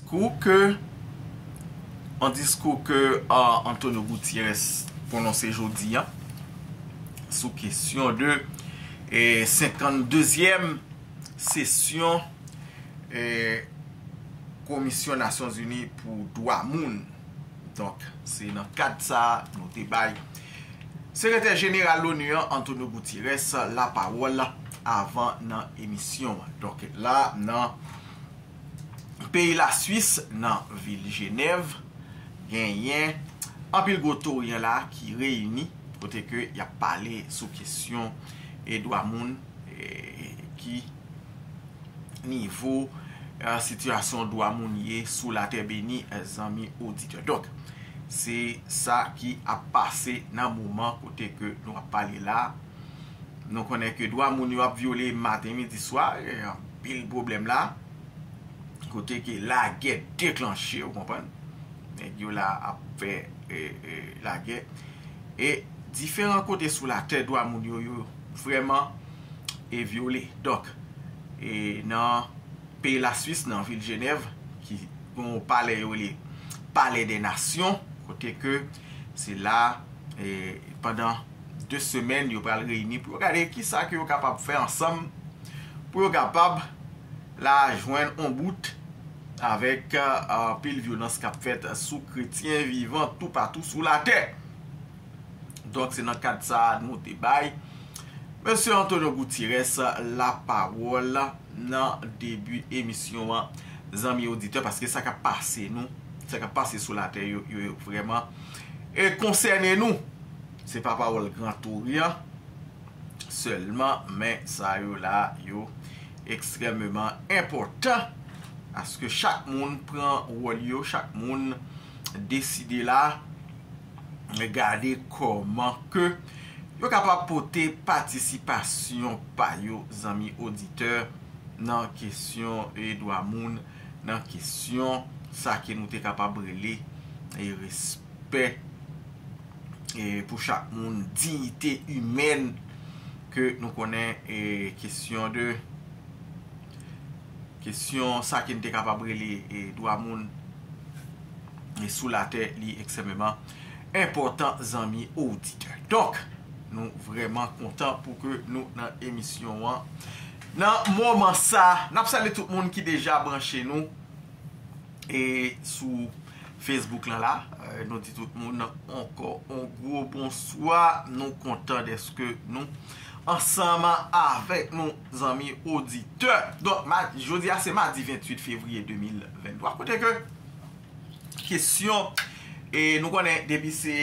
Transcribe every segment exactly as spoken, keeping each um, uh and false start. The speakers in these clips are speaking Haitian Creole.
Diskou ke, yon diskou ke uh, Antonio Gutiérrez pwononse jodi a sou kesyon de eh, senkann dezyèm sesyon eh, Komisyon Nasyonzini pou Dwa Moun. Donk, se nan kad sa a nou te bay Sekretè Jeneral l'ONU an, Antonio Gutiérrez, lapawòl avan nan emisyon an. Donk, la, nan peyi Laswis, nan vil Jenèv, genyen anpil gwo tori la ki reyini, kote ke y ap pale sou kesyon e dwa moun, e, ki nivo eh, sitiyasyon dwa moun ye sou latè beni, eh, zanmi oditè. Donk, se sa ki ap pase nan moman kote ke nou ap pale la. Nou konnen ke dwa moun yo ap vyole maten, midi, swa, eh, anpil pwoblèm la. Kote ke lagè deklanche, ou konprann? Nèg yo la ap fè eh, eh, lagè. E diferan kote sou latè, dwa moun yo, yo vrèman e vyole. Donk, e nan peyi Laswis, nan vil Jenèv, ki gen yon palè yo rele Palais des Nations, kote ke se la, e, pandan de semèn, yo pral reyini pou yo gade kisa ke yo kapab fè ansanm, pou yo kapab la jwenn yon bout avèk, e, anpil vyolans k ap fèt sou kretyen vivan toupatou sou latè. Donk, se nan kad sa a nou te bay Mesye Antonio Gutiérrez lapawòl nan debi emisyon an, zanmi oditè, paske sa k ap pase nou, sa k ap pase sou latè yo, yo, yo vrèman e konsène nou. Se pa pawòl Gran Tori an sèlman, men sa yo la, yo ekstrèmeman enpòtan. Aske chak moun pran wòl yo, chak moun deside la, gade kòman ke yo kapab pote patisipasyon pa yo, zanmi oditè, nan kesyon e dwa moun, nan kesyon sa ke nou te kapab rele e respè e pou chak moun, diyite imèn ke nou konnen e kesyon de kesyon sa ke n te kapab rele e dwa moun e sou latè, li ekstrèmeman enpòtan, zanmi oditè. Donk, nou vrèman kontan pou ke nou nan emisyon an. Nan moman sa, n ap salye tout moun ki deja branche nou e sou Facebook lan la. E nou di tout moun ankò yon gwo bonswa. Nou kontan dèske nou ansanm avèk nou, zanmi oditè. Donk, ma, jodi a se madi venntuit fevriye de mil venntwa, kote ke kesyon, e nou konnen depi se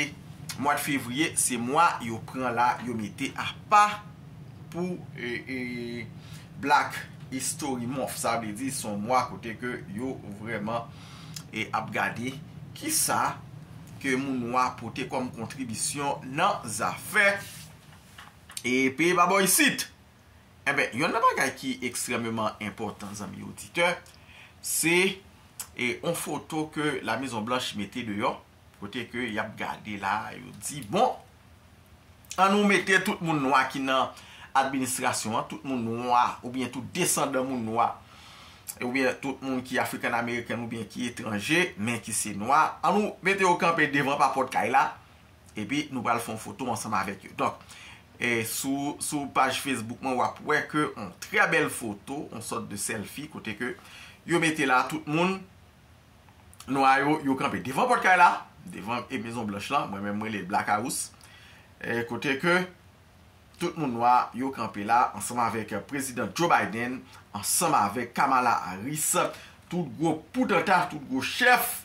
mwa de fevriye, se mwa yo pran la, yo mete apa pou e, e, Black History Month. Sa vle di se yon mwa kote ke yo vrèman e, ap gade kisa ke moun nwa pote kòm kontribisyon nan zafè e peyi ba bò isit. Enben, yonn nan bagay ki ekstrèmeman enpòtan, zanmi oditè, se e, yon foto ke La Mezon Blanch mete deyò, kote ke y ap gade la, yo di, bon, ann nou mete tout moun nwa ki nan administrasyon an, tout moun nwa, oubyen tout desandan moun nwa, oubyen tout moun ki African American oubyen ki etranje, men ki se nwa, ann nou mete yo kanpe devan pa pòt kay la, epi nou pral fè yon foto ansanm avèk yo. Donk, e sou, sou paj Facebook mwen, w ap wè ke yon trè bèl foto, yon sòt de selfie, kote ke yo mete la tout moun nwa yo, yo kanpe devan pòt kay la, devan e Mezon Blanch lan, mwen menm mwen rele l Black House, e kote ke tout moun nwa yo kanpe la ansanm avèk Prezidan Joe Biden, ansanm avèk Kamala Harris, tout gwo poutanta, tout gwo chèf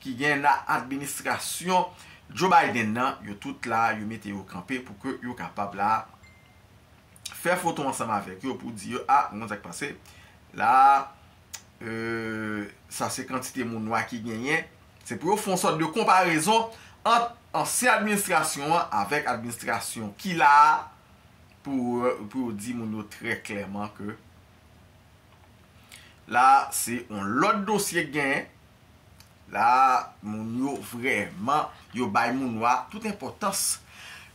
ki gen nan administrasyon Joe Biden nan, yo tout la, yo mete yo kanpe pou ke yo kapab la fè foto ansanm avèk yo pou di yo, a, nou konn sa k pase la, e, sa se kantite moun nwa ki genyen. Se pou yo fè yon sòt de konparezon ant ansyen administrasyon an avèk administrasyon ki la a, pou, pou yo di moun yo trè klèman ke la, se yon lòt dosye k genyen. La, moun yo vrèman, yo bay moun nwa tout enpòtans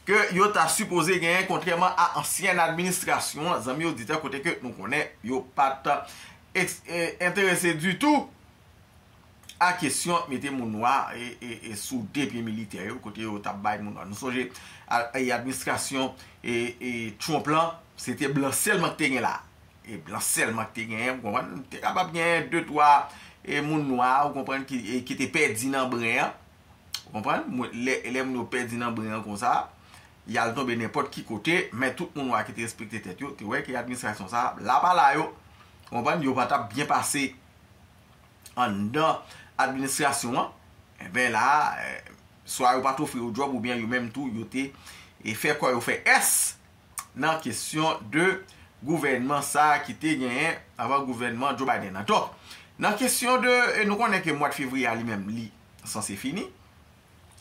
ke yo ta sipoze genyen, kontrèman a ansyen administrasyon an, zanmi oditè, kote ke nou konnen yo pa t eks-, e, enterese ditou a kesyon mete moun nwa e, e, e sou de pye militè yo, kote yo t ap bay moun nwa. Nou sonje a, e administrasyon e, e Trump lan, se te blan sèlman ki te gen la. E blan sèlman ki te genyen, ou konprann? Te kapab genyen de, twa e moun nwa, ou konprann, ki, e, ki te pèdi nan bren an. Ou konprann? Mwen, lè, lè moun yo pèdi nan bren an konsa, y al tonbe nenpòt ki kote, men tout moun nwa ki te respekte tèt yo, te wè ke administrasyon sa a, la pa la yo, ou konprann, yo pa t ap byen pase anndan administrasyon an. Enben la, eh, swa yo pa t ofri yo djòb oubyen yo menm tou, yo te e fè kò yo fè S nan kesyon de gouvènman sa a ki te genyen avan gouvènman Joe Biden nan. Donk, nan kesyon de, e nou konnen ke mwa fevriye a li menm, li sanse fini.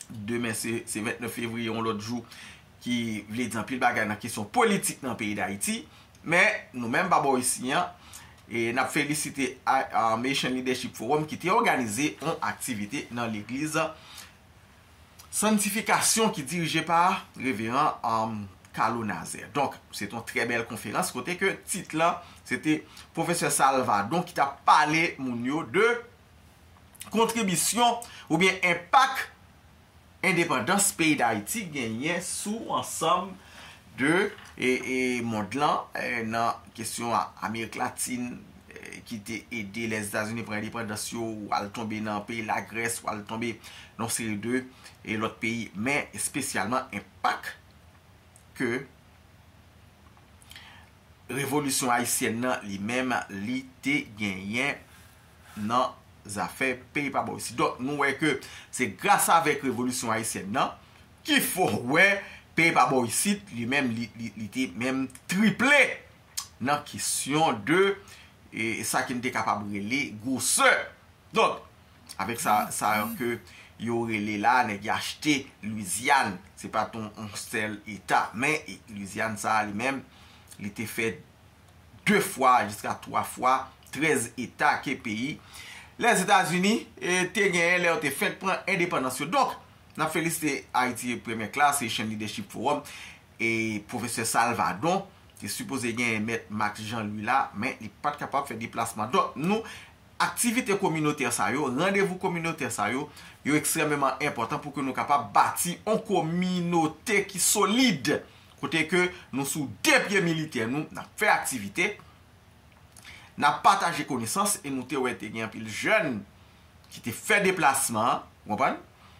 Demen se, se vennèf fevriye, yon lòt jou ki vle di anpil bagay nan kesyon politik nan peyi Dayiti. Men, nou menm pa bò isi an, e n ap felisite a, a, Haitian Leadership Forum ki te òganize yon aktivite nan legliz Santifikasyon ki dirije pa Reveran, um, Carlo Nazaire. Donk, se te yon trè bèl konferans kote ke tit lan, se te Pwofesè Salvadon ki t ap pale moun yo de kontribisyon oubyen enpak endepandans peyi Dayiti genyen sou ansanm de, e, e, mond lan, e, nan kesyon a, Amerik Latin, e, ki te ede Lèzetazini pran endepandans yo, w al tonbe nan peyi Lagrès, w al tonbe nan yon seri de, e, lòt peyi, men espesyalman enpak ke revolisyon ayisyèn nan li menm li te genyen nan zafè peyi pa bò isit. Donk, nou wè ke se gras avèk revolisyon ayisyèn nan ki fè w wè peyi pa bò isit li menm li, li, li te menm triple nan kesyon de, e, sa ke n te kapab rele gwosè. Donk, avèk sa, sa ke yo rele la, nèg yo achte Lwizyàn, se pa t yon, yon sèl eta, men, e, Lwizyàn sa a li menm, li te fè de fwa jiska twa fwa, trèz eta ke peyi Lèzetazini, e, te genyen lè yo te fenk pran endepandans yo. Donk, n ap felisite Ayiti Premyè Klas, Haitian Leadership Forum, e Pwofesè Salvadon te sipoze genyen Mèt Max Jean Louis la, men li pa t kapab fè deplasman. Donk, nou, aktivite kominotè sa yo, randevou kominotè sa yo, yo ekstrèmeman enpòtan pou ke nou kapab bati yon kominote ki solid. Kote ke nou sou de pye militè nou, n ap fè aktivite, n ap pataje konesans e nou te wè te gen anpil jèn ki te fè deplasman an, ou konprann?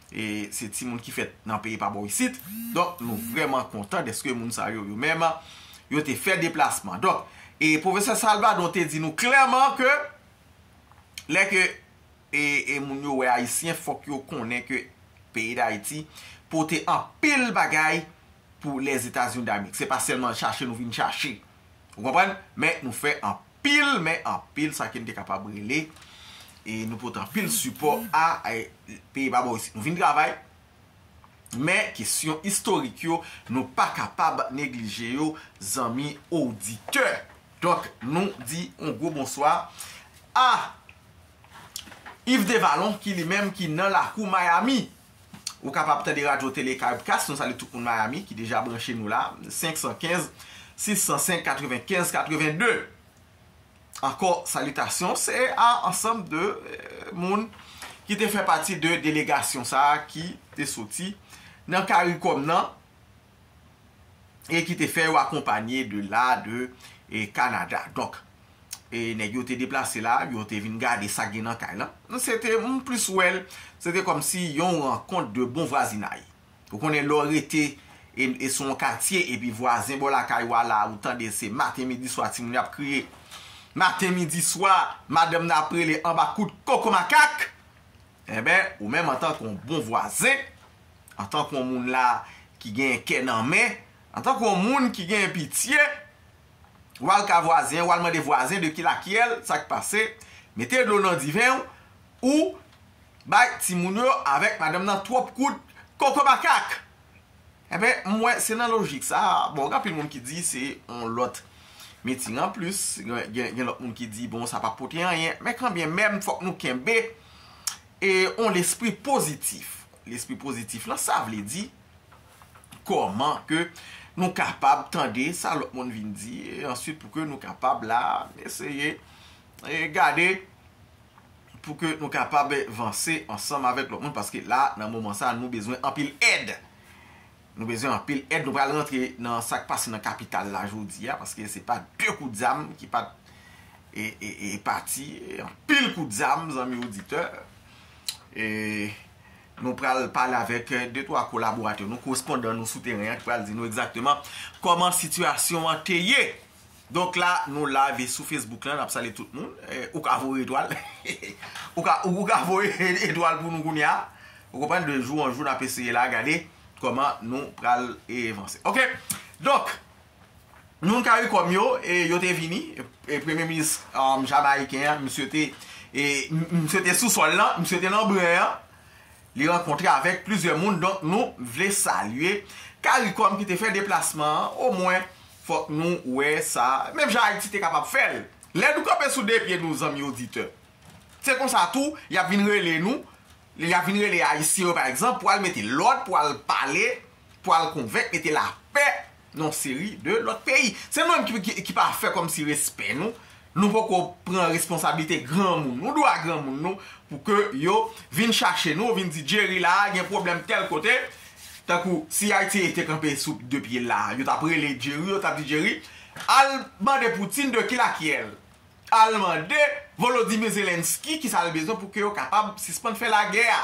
E se timoun ki fèt nan peyi pa bò isit. Donk, nou vrèman kontan dèske moun sa yo, yo menm, yo te fè deplasman. Donk, e Pwofesè Salvadon te di nou klèman ke lè ke, e, e moun yo wè Ayisyen, fòk yo konnen ke peyi Dayiti pote anpil bagay pou Lèzetazini Damerik. Se pa sèlman chache nou vin chache. Ou konprann? Men nou fè anpil, men anpil sa ke n te kapab rele. E nou pote anpil sipò a, a peyi pa bò isit. Nou vin travay. Men kesyon istorik yo, nou pa kapab neglije yo, zanmi oditè. Donk, nou di yon gwo bonswa a Yves Devalon, ki li menm ki nan lakou Miami. Ou kapab tande Radyo Tele Karib Kas, nou salye tout moun Miami ki deja branche nou la, senk san kenz, sis san senk, katrevenkenz, katrevenn de. Ankò, salitasyon, se a ansanm de, eh, moun ki te fè pati de delegasyon sa a ki te soti nan Karikòm nan, e ki te fè yo akonpanye de la, de, e, Kanada. Donk, e, nèg yo te deplase la, yo te vin gade sa k gen nan kay lan. Se te, m plis wè l, se te kòmsi yon rankont de bon vwazinay. Ou konnen lè w rete, e, e sou yon katye, epi vwazen bò lakay ou a la, ou tande se maten, midi, swa, timoun yo ap kriye. Maten, midi, swa, madanm nan ap rele anba kout koko makak. Enben, ou menm antanke yon bon vwazen, antanke yon moun la ki gen kè nan men, antanke yon moun ki gen pitye, w al ka vwazen, w al mande vwazen de ki lakyèl, sa k pase, mete dlo nan diven w, ou bay timoun yo avèk madanm nan twòp kout koko makak. Enben, m wè se nan lojik sa a. Bon, gen anpil moun ki di se yon lòt miting anplis, gen, gen, gen lòt moun ki di, bon, sa p ap pote anyen. Men kanmenm, fòk nou kenbe e yon lespri pozitif. Lespri pozitif lan, sa vle di kòman ke nou kapab tande sa lòt moun vin di, e answit pou ke nou kapab la eseye e gade pou ke nou kapab vanse ansanm avèk lòt moun, paske la, nan moman sa, nou bezwen anpil èd. Nou bezwen anpil èd. Nou pral rantre nan sa k pase nan kapital la jodi a, paske se pa de kout zam ki pa t e, e, e pati, e anpil kout zam, zanmi oditè. E nou pral pale avèk, e, de twa kolaboratè nou, korespondan nou sou teren an, ki pral di nou egzakteman kòman sitiyasyon an te ye. Donk la, nou live sou Facebook la, n ap salye tout moun. E, ou ka voye etwal. Ou ka, ou ka voye etwal pou nou kounye a. Ou konprann, de jou an jou, n ap eseye la, gade kòman nou pral, e, vanse. Oke? Donk, moun CARICOM yo, e, yo te vini, e, premye minis, um, jamayiken an, misye te, e, m-, misye te sou sòl lan, misye te nan bren an, li rankontre avèk plizyè moun, donk nou vle salye CARICOM ki te fè deplasman an, omwen, fòk nou wè sa, menm jan Ayiti te kapab fè l. Lè nou kanpe sou de pye nou, zanmi oditè, se konsa tou, y ap vin rele nou, y ap vin rele Ayisyen yo, pa egzanp, pou al mete lòd, pou al pale, pou al konvenk, mete lapè nan yon seri de lòt peyi. Se nou menm ki, ki, ki pa fè kòmsi respè nou. Nou poko pran responsablite granmoun nou, dwa granmoun nou, pou ke yo vin chache nou, vin di Jerry la, gen pwoblèm tèl kote. Tankou si Ayiti te kanpe sou de pye l la, yo t ap rele Jerry, yo t ap di Jerry, al mande Poutine de qui la qui elle. Al mande Volodymyr Zelensky kisa l bezwen pou ke yo kapab sispann fè lagè a.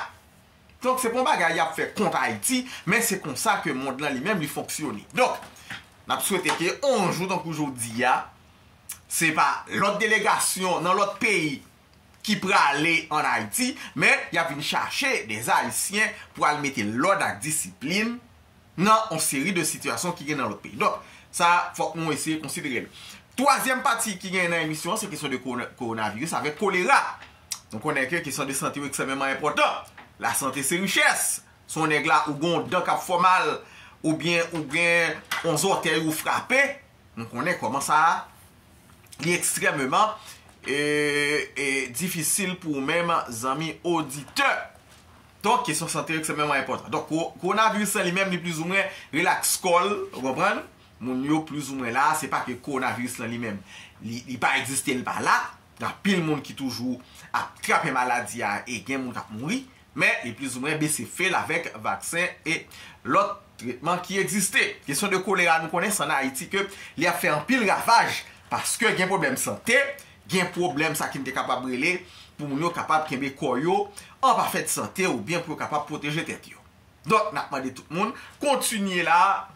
Donk, se pa yon bagay y ap fè kont Ayiti, men se konsa ke mond lan li menm li fonksyone. Donk, n ap swete ke yon jou tankou jodi a, se pa lòt delegasyon nan lòt peyi ki prale ann Ayiti, men y ap vin chache de Ayisyen pou al mete lòd ak disiplin nan yon seri de sitiyasyon ki gen nan lòt peyi. Donk, sa, fòk nou eseye konsidere l. Twazyèm pati ki gen nan emisyon an, se kesyon de kowona-, kowonaviris avèk kolera. Nou konnen ke kesyon de sante yo ekstrèmeman enpòtan. Lasante se richès. Si yon nèg la, ou gen yon dan k ap fè w mal, oubyen ou gen yon zòtèy ou frape, nou konnen kòman sa a, li ekstrèmeman, e, e, difisil pou ou menm, zanmi oditè. Donk, kesyon sante yo ekstrèmeman enpòtan. Donk, ko-, kowonaviris lan li menm, li plizoumwen rilaks kò l, ou konprann? Moun yo plizoumwen la, se pa ke kowonaviris lan li menm, li, li pa egziste, li pa la. Gen anpil moun ki toujou ap trape maladi a e gen moun k ap mouri. Men, li plizoumwen bese fè l avèk vaksen e lòt tretman ki egziste. Kesyon de kolera, nou konnen se ann Ayiti ke li ap fè anpil ravaj, paske gen pwoblèm sante, gen pwoblèm sa ki n te kapab rele pou moun yo kapab kenbe kò yo an pafèt sante oubyen pou yo kapab pwoteje tèt yo. Donk, n ap mande tout moun, kontinye la,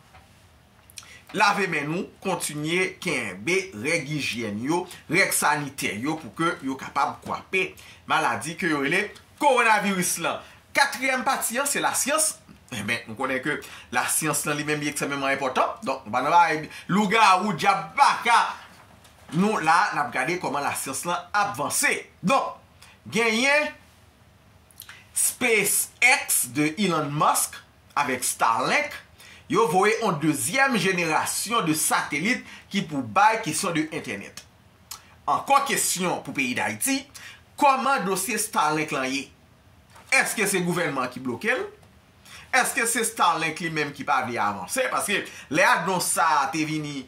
lave men nou, kontinye kenbe règ ijyèn yo, règ sanitè yo pou ke yo kapab kwape maladi ke yo rele kowonaviris lan. Katriyèm pati an, se lasyans. Enben, nou konnen ke lasyans lan li menm li ekstrèmeman enpòtan. Donk, nou pa nan bagay lougawou, dyab baka. Nou la, n ap gade kòman lasyans lan ap vanse. Donk, genyen SpaceX de Elon Musk avèk Starlink, yo voye yon dezyèm jenerasyon de satelit ki pou bay kesyon de entènèt. Ankò kesyon pou peyi Dayiti, kòman dosye Starlink lan ye? Èske se gouvènman ki bloke l? Èske se Starlink li menm ki pa vle avanse? Paske lè anons sa a te vini,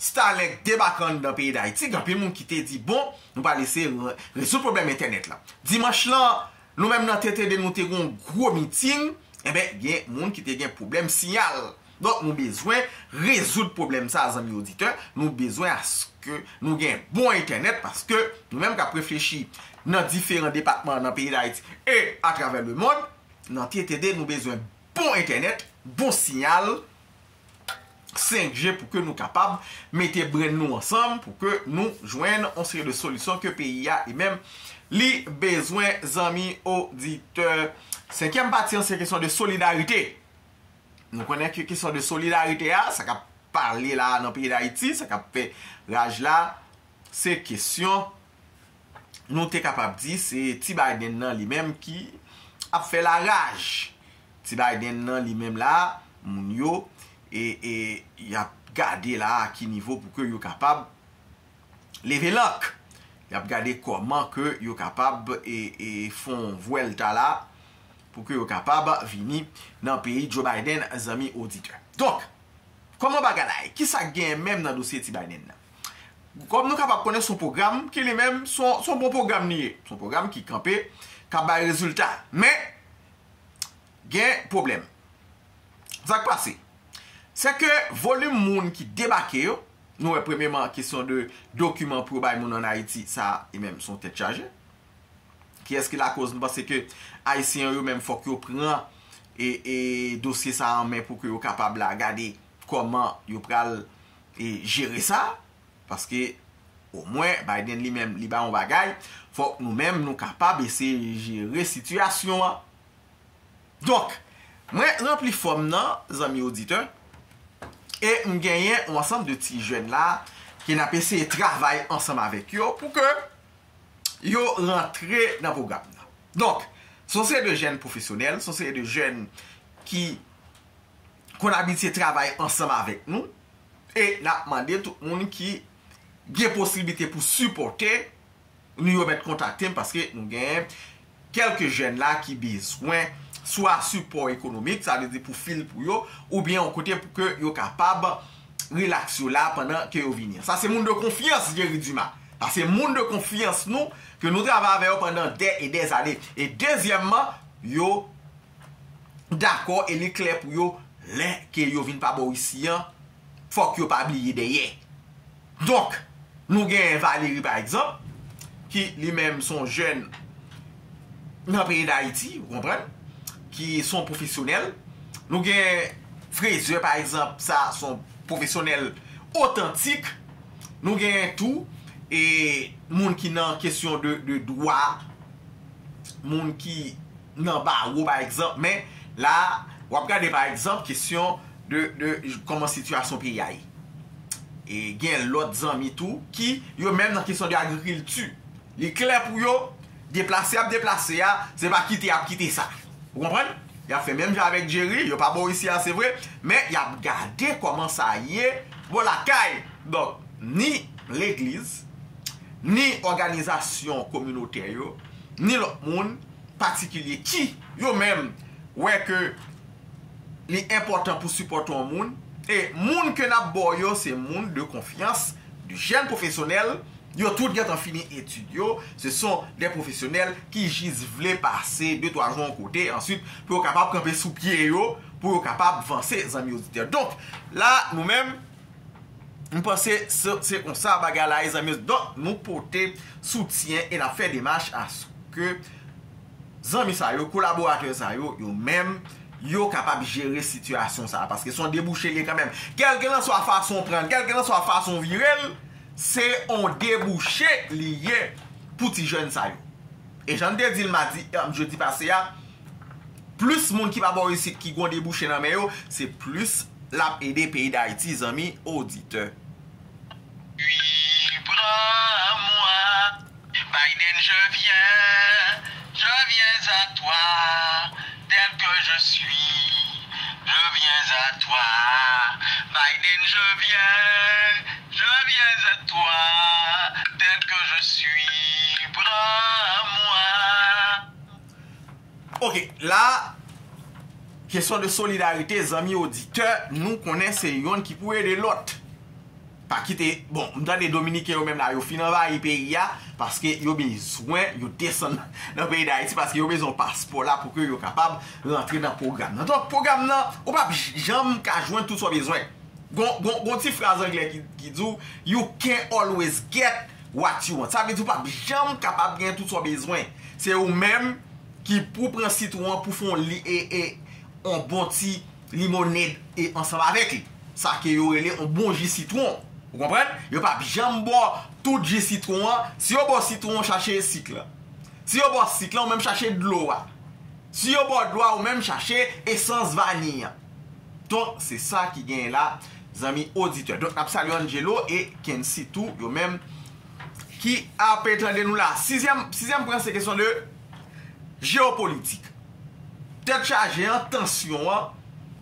Starlink debake anndan peyi Dayiti, gen anpil moun ki te di, bon, nou pral eseye re-, rezoud pwoblèm entènèt la. Dimanch lan, nou menm nan T T D, nou te gen yon gwo miting, enben, gen moun ki te gen pwoblèm siyal. Donk, nou bezwen rezoud pwoblèm sa a, zanmi oditè. Nou bezwen aske nou gen bon entènèt, paske nou menm k ap reflechi nan diferan depatman nan peyi Dayiti e atravè lemonn, nan T T D, nou bezwen bon entènèt, bon siyal, senk G pou ke nou kapab mete brenn nou ansanm, pou ke nou jwenn yon seri de solisyon ke peyi a li menm li bezwen, zanmi oditè. Senkyèm pati an, se kesyon de solidarite. Nou konnen ke kesyon de solidarite a, sa k ap pale la nan peyi Dayiti, sa k ap fè raj la, se kesyon nou te kapab di se Ti Biden nan li menm ki ap fè laraj. Ti Biden nan li menm la, moun yo, e, e, y ap gade la a ki nivo pou ke yo kapab leve lank. Y ap gade kòman ke yo kapab, e, e, fè yon vwèlta la pou ke yo kapab vini nan peyi Joe Biden, zanmi oditè. Donk, kòman bagay la ye? Kisa k genyen menm nan dosye Ti Biden nan? Kòm nou kapab konnen, se yon pwogram ki li menm se yon bon pwogram li ye. Se yon pwogram ki kanpe, k ap bay rezilta. Men, gen pwoblèm. Sa k pase? Se ke volim moun ki debake yo, nou wè premyeman kesyon de dokiman pou yo bay moun ann Ayiti, sa li menm se yon tèt chaje. Kiyès ki lakoz? M panse ke Ayisyen yo menm fòk yo pran e, e dosye sa an men pou ke yo kapab la gade kòman yo pral e jere sa. Paske omwen Biden li menm li ba yon bagay, fòk nou menm nou kapab eseye jere sitiyasyon an. Donk, mwen ranpli fòm nan, zanmi oditè, e m genyen yon ansanm de ti jèn la ke n ap eseye travay ansanm avèk yo pou ke yo rantre nan pwogram nan. Donk, se yon seri de jèn pwofesyonèl, se yon seri de jèn ki konn abitye travay ansanm avèk nou, e n ap mande tout moun ki gen posiblite pou sipòte nou yo mèt kontakte m, paske nou gen kèlke jèn la ki bezwen swa sipò ekonomik, sa vle di pou fil pou yo, oubyen yon kote pou ke yo kapab rilaks yo la pandan ke yo vini. Sa se moun de konfyans Jerry Dumas. Sa se moun de konfyans nou, ke nou travay avè yo pandan dè e dè zane. E dezyèmman, yo dakò e li klè pou yo, lè ke yo vin pa bò isi an, fòk yo pa bliye dèyè. Donk, nou gen Valéry, pa egzanp, ki li menm se yon jèn nan peyi Dayiti, ou konprann, ki se yon pwofesyonèl. Nou gen Fraser, pa egzanp, sa se yon pwofesyonèl otantik. Nou gen tou e moun ki nan kesyon de, de dwa, moun ki nan bawo, pa egzanp, men la, w ap gade, pa egzanp, kesyon de, de kòman sitiyasyon peyi a ye. E gen lòt zanmi tou ki, yo menm nan kesyon de agrikilti. Li klè pou yo, deplase y ap deplase a, se pa kite y ap kite sa. Ou konprann? Y ap fè menm jan avèk Jerry, yo pa bò isi a, se vre, men y ap gade kòman sa ye bò lakay. Donk, ni legliz, ni òganizasyon kominotè yo, ni lòt moun patikilye ki, yo menm, wè ke li enpòtan pou sipòte yon moun, e moun ke n ap ba w yo, se moun de konfyans, de jèn pwofesyonèl, yo tout gentan fini etid yo, se son de pwofesyonèl ki jis vle pase de twa jou yon kote, answit, pou yo kapab kanpe sou pye yo, pou yo kapab vanse, zanmi oditè. Donk, la, nou menm, m panse se, se konsa bagay la ye, zanmi. Donk, nou pote soutyen e n ap fè demach aske zanmi sa yo, kolaboratè sa yo, yo menm, yo kapab jere sitiyasyon sa a, paske se yon debouche li ye kanmenm. Kèlkelanswa fason w pran l, kèlkelanswa fason w vire l, se yon debouche li ye pou ti jèn sa yo. E jan n te di l madi, jedi pase a, plis moun ki pa bò isit ki gen debouche nan men yo, se plis l ap ede peyi Dayiti, zanmi oditè. Puis prends-moi, Biden, je viens, je viens à toi, tel que je suis, je viens à toi, Biden, je viens, je viens à toi, tel que je suis, prends-moi. Ok, la, kesyon de solidarite, zanmi oditè, nou konnen se yonn ki pou ede lòt. Pa kite, bon, m tande Dominiken yo menm la, yo fin anvayi peyi a, paske yo bezwen, yo desann nan peyi Dayiti, paske yo bezwen paspò la pou ke yo kapab rantre nan pwogram nan. Donk, pwogram nan, ou p ap janm ka jwenn tout sa w bezwen. Gon, gon, gon ti fraz anglè ki, ki di w, "You can't always get what you want." Sa vle di w p ap janm kapab gen tout sa w bezwen. Se ou menm ki pou pran sitwon an pou fè yon li, e, e, yon bon ti limonèd e ansanm avèk li. Sa ke yo rele yon bon ji sitwon. Ou konprann? Yo p ap janm ba w tout ji sitwon an. Si yo ba w sitwon, chache sik la. Si yo ba w sik la, ou menm chache dlo a. Si yo ba w dlo a, ou menm chache esans vaniy an. Donk, se sa ki genyen la, zanmi oditè. Donk, n ap salye Angelo e Kensi tou, yo menm ki ap tande nou la. Sizyèm, sizyèm pwen, se kesyon de jewopolitik. Tèt chaje an, tansyon an,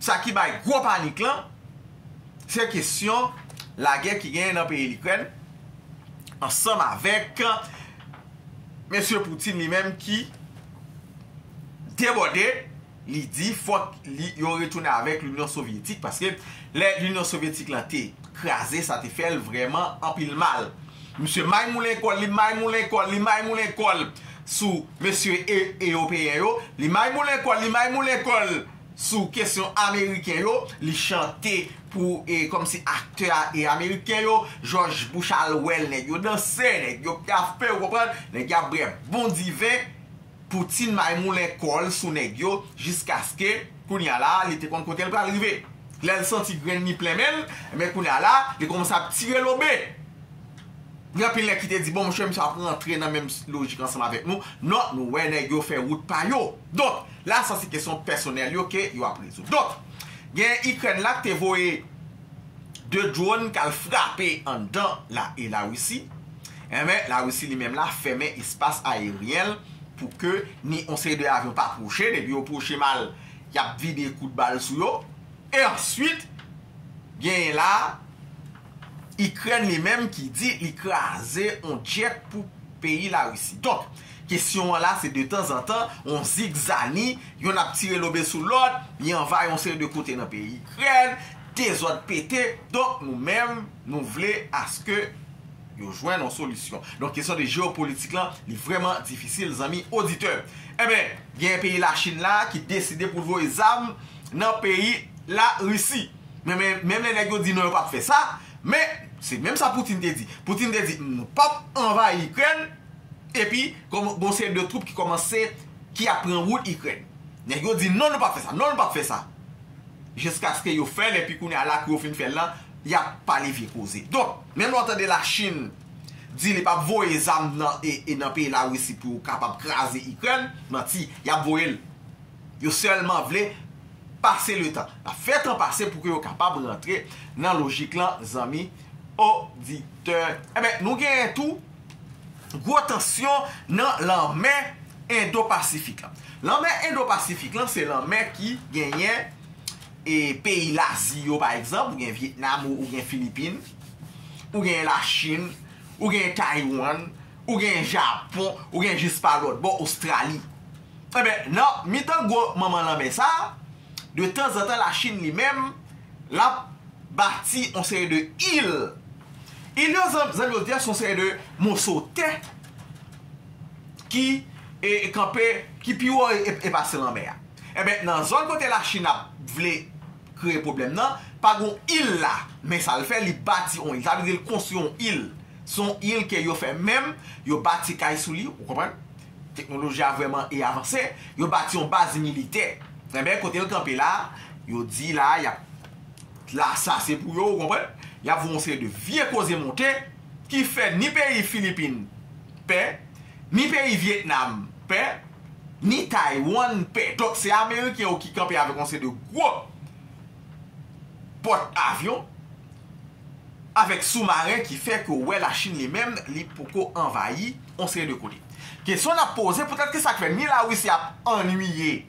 sa ki bay gwo panik lan, se kesyon lagè ki genyen nan peyi Likrèn, ansanm avèk mesye Putin li menm ki debòde, li di fòk li, yo retounen avèk Linyon Sovyetik, paske lè Linyon Sovyetik lan te kraze, sa te fè l vrèman anpil mal. Misye maymoulen kò l, li maymoulen kò l, li maymoulen kò l sou mesye e- ewopeyen yo, li maymoulen kò l, li maymoulen kò l sou kesyon ameriken yo, li chante pou e kòmsi aktè a e ameriken yo, Jòj Bush al wè l, nèg yo danse, nèg yo kafe, ou konprann, nèg y ap bwè bon diven, Poutine maymoulen kò l sou nèg yo jiskaske kounye a la li te konn kote l pral rive. Lè l santi grenn li plen men l, men kounye a la li kòmanse ap tire lobe. Gen anpil nèg ki te di, bon, monchè, misye ap rantre nan menm lojik ansanm avèk nou. Non, nou wè nèg yo fè wout pa yo. Donk, la sa se kesyon pèsonèl yo ke yo ap rezoud. Donk, gen Ikrèn la ki te voye de drone k al frape anndan la e Larisi. Enben, Larisi li menm la fèmen espas ayeryen l pou ke ni yon seri de avyon pa pwoche. Depi yo pwoche mal, y ap vide kout bal sou yo. E answit, genyen la Ikrèn li menm ki di li kraze yon jet pou peyi Larisi. Donk, kesyon an la se de tanzantan yon zigzani, yonn ap tire lobe sou lòt, li anvayi yon seri de kote nan peyi Ikrèn, dezòd pete. Donk, nou menm, nou vle aske yo jwenn yon solisyon. Donk, kesyon de jewopolitik lan, li vrèman difisil, zanmi oditè. Enben, gen peyi Lachin la ki deside pou l voye zam nan peyi Larisi. Men, men, menm lè nèg yo di non, yo p ap fè sa, men se menm sa Putin te di. Putin te di, nou p ap anvayi Ikrèn, epi kòm- gon seri de twoup ki kòmanse, ki ap pran wout Ikrèn. Nèg yo di, non, nou p ap fè sa, non, nou p ap fè sa. Jiskaske yo fè l, epi kounye a la, kou yo fin fè l lan, y ap pale vye koze. Donk, menm lè w tande Lachin di li p ap voye zam nan, e, e nan peyi Larisi pou yo kapab kraze Ikrèn, manti, y ap voye l. Yo sèlman vle pase letan. L ap fè tan pase pou ke yo kapab rantre nan lojik lan, zanmi oditè. Enben, nou genyen tou gwo tansyon nan lanmè Endo-Pasifik lan. Lanmè Endo-Pasifik lan se lanmè ki genyen e peyi Lazi yo, pa egzanp, ou gen Vyetnam, ou, ou gen Filipin, ou gen Lachin, ou gen Taiwan, ou gen Japon, ou gen jis pa lòt bò, Ostrali. Enben, nan mitan gwo manman lanmè sa a, de tanzantan Lachin li menm, l ap bati yon seri de il. Il yo, zan- zanmi yo di a, se yon seri de moso tè ki e, kanpe, ki pi wo e, e, e pase lanmè a. Enben, nan zòn kote Lachin ap vle kreye pwoblèm nan, pa gon il la, men sa l fè, li bati yon il. Sa vle di l konstwi yon il. Se yon il ke yo fè menm, yo bati kay sou li, ou konprann? Teknoloji a vrèman e avanse, yo bati yon baz militè. Enben, kote l kanpe la, yo di la, y ap la, sa se pou yo, ou konprann? Y ap voye yon seri de vye koze monte ki fè ni peyi Filipin pè, ni peyi Vyetnam pè, ni Taiwan pè. Donk, se Ameriken yo ki kanpe avèk yon seri de gwo pòt avyon, avèk soumaren ki fè ke w wè Lachin li menm, li poko anvayi yon seri de kote. Kesyon n ap poze, poutèt ki sa k fè ni Larisi ap annuiye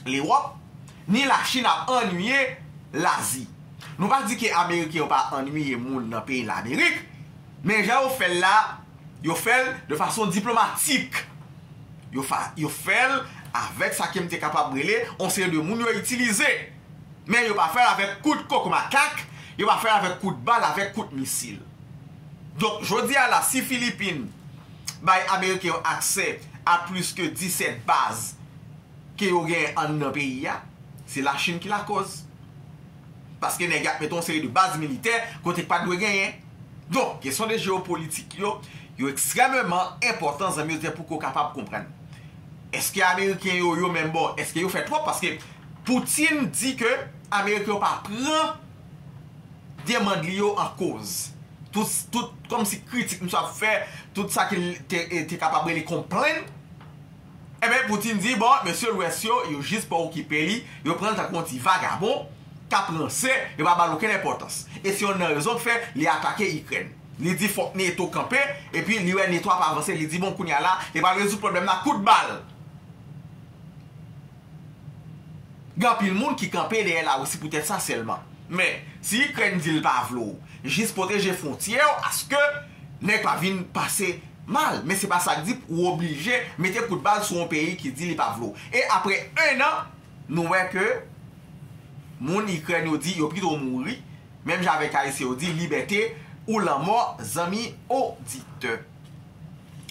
Lewòp, ni Lachin ap annuiye Lazi. Nou pa di ke Ameriken yo pa annuiye moun nan peyi Lamerik, men jan yo fè l la, yo fè l de fason diplomatik. Yo, fa, yo fè l avèk sa ke m te kapab rele yon seri de moun yo itilize. Men yo pa fè l avèk kout koko makak, yo pa fè l avèk kout bal, avèk kout misil. Donk, jodi a la, si Filipin bay Ameriken yo aksè a plis ke disèt baz ke yo genyen anndan peyi a, se Lachin ki lakòz. Paske nèg yo ap mete yon seri de baz militè kote k pa dwe genyen. Donk, kesyon de jewopolitik yo, yo ekstrèmeman enpòtan, zanmi yo, pou ke w kapab konprann. Èske Ameriken yo, yo menm, bon, èske yo fè twòp? Paske Putin di ke Ameriken yo pa pran demann li yo an koz. Tout, tout, kòmsi kritik misye ap fè, tout sa ke l te, te kapab rele konplenn, enben, Putin di, bon, mesye Lwès yo, yo jis pa okipe li, yo pran l tankou yon ti vagabon, k ap ranse, yo pa ba l okenn enpòtans. E se yonn nan rezon k fè li atake Ikrèn. Li di fòk NATO kanpe, epi li wè NATO ap avanse, li di, bon, kounye a la, li pral rezoud pwoblèm nan kout bal. Gen anpil moun ki kanpe dèyè Larisi poutèt sa sèlman. Men, si Ikrèn di l pa vle w, jis pwoteje fwontyè w, aske nèg pa vin pase mal. Men se pa sa k di pou w oblije mete kout bal sou yon peyi ki di li pa vle w. E apre en an, nou wè ke moun Ikrèn yo di yo pito mouri, menm jan avèk Ayisyen yo di libète ou lanmò, zanmi oditè.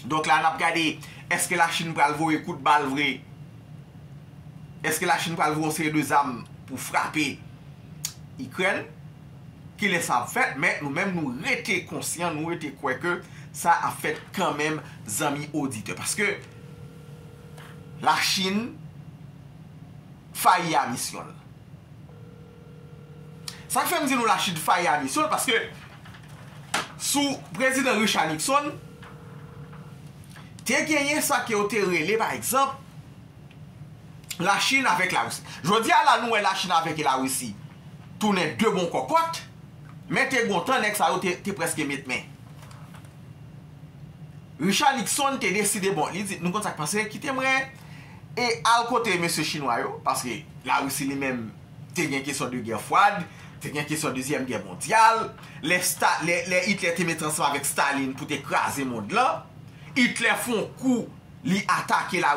Donk la, n ap gade, èske Lachin pral voye kout bal vre? Èske Lachin pral voye yon seri de zam pou frape Ikrèn? Kilè sa ap fèt? Men nou menm, nou rete konsyan, nou rete kwè ke sa ap fèt kanmenm, zanmi oditè. Paske Lachin fayi a misyon l. Sa k fè m di nou Lachin fayi a misyon l, paske sou prezidan Richard Nixon, te genyen sa ke yo te rele, pa egzanp, Lachin avèk Larisi. Jodi a la, nou wè Lachin avèk Larisi tounen de bon kòkòt, men te gon tan nèg sa yo te, te prèske met men. Richard Nixon te deside, bon, li di, nou konn sa k pase, kite mwen e al kote mesye chinwa yo, paske Larisi li menm te gen kesyon de gè fwad, te gen kesyon dezyèm gè mondyal, lè, Sta, lè, lè Hitler te met ansanm avèk Stalin pou te kraze mond lan, Hitler fè yon kou, li atake la